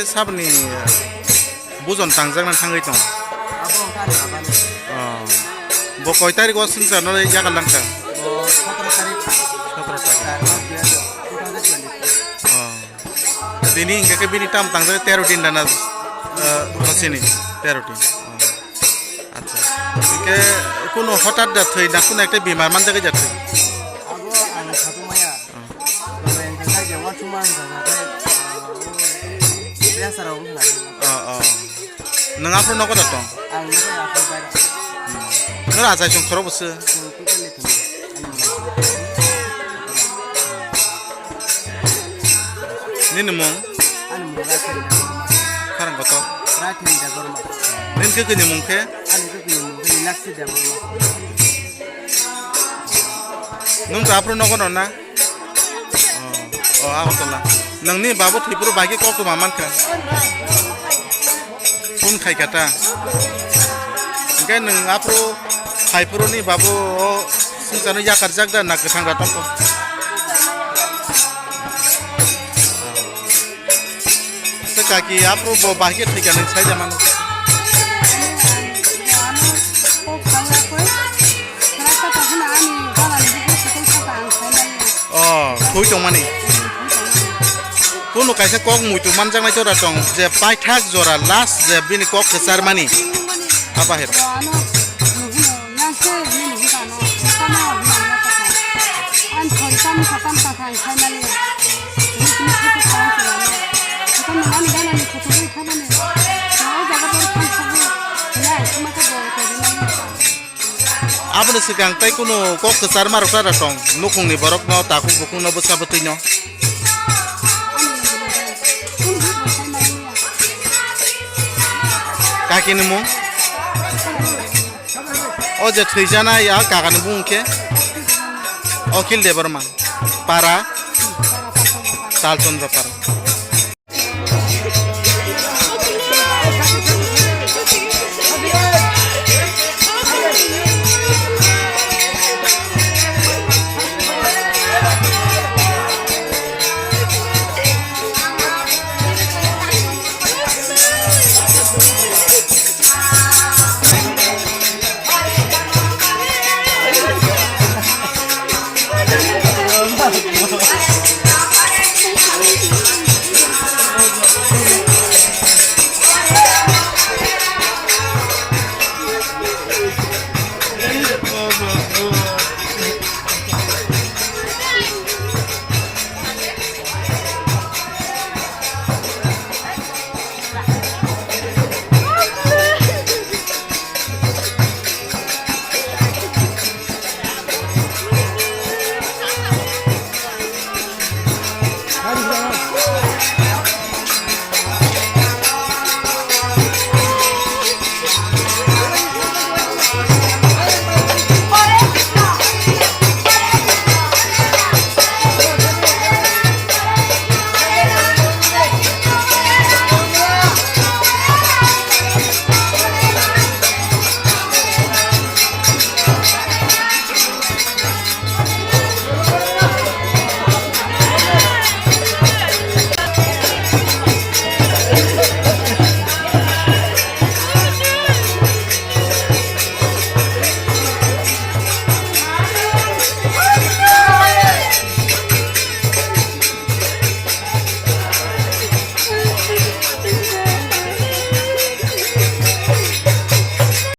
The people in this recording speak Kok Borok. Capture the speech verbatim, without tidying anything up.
Saboni bujon tangjakna thangwi tong. Abo wngkha ani babani. Oh. Bo koi tarik o swngcharno yakar langkha? Bo sotoro tarik. Sotoro tarik. Char mas dui hajar, two thousand twenty-three. Oh. Bini hingke ke bini tam tangjak tero din dana, eh, hosini tero din. Oh. Acha. Hingke kuno hotat da thwi na kuno ekta bimar manjak ja thwi? Abo ang khatung maya. Oh. Tole hingke kha je uansukma wngkha khe, ah, o, pressure o wngkha. Oh, oh. Nwng aphuru nogo da tong? Ang nogo aphuru bai. Hmm. Nwng achai chwng khoro bwswk? Chwng totally thwng. Nini mung? Ani mung Rakhel Debbarma. Kharang kotor? Rakhel Debbarma. Nini khe kini mung khe? Ani khe kini mung khe Minakshi Debbarma. Nwng to aphuru nogo no na? Oh, oh, Agartala. Nangni babo thwipuro bai khe koktwma mankha. Phone khai kha ta. Hingke nwng aphuru phaiphuru ni babo o swngcharno yakarjak da na kwthang da tongkho? Tei kaki aphuru bo bahai khe thwikha nang sai da mano. Oh, thwi tongmani. Kuno kaisa kok muitu manjaknai jora tong je paithak jora last je bini kok kwcharmani. Aba hero. Aboni swkang tei kunu kok kwchar marok ta da tong, nukhungni borokno, takhuk bukhukno, bwsa bwtwino. Kakini mung? O je thwijanai a kakani bumung khe Akhil Debbarma, para Talchandra para.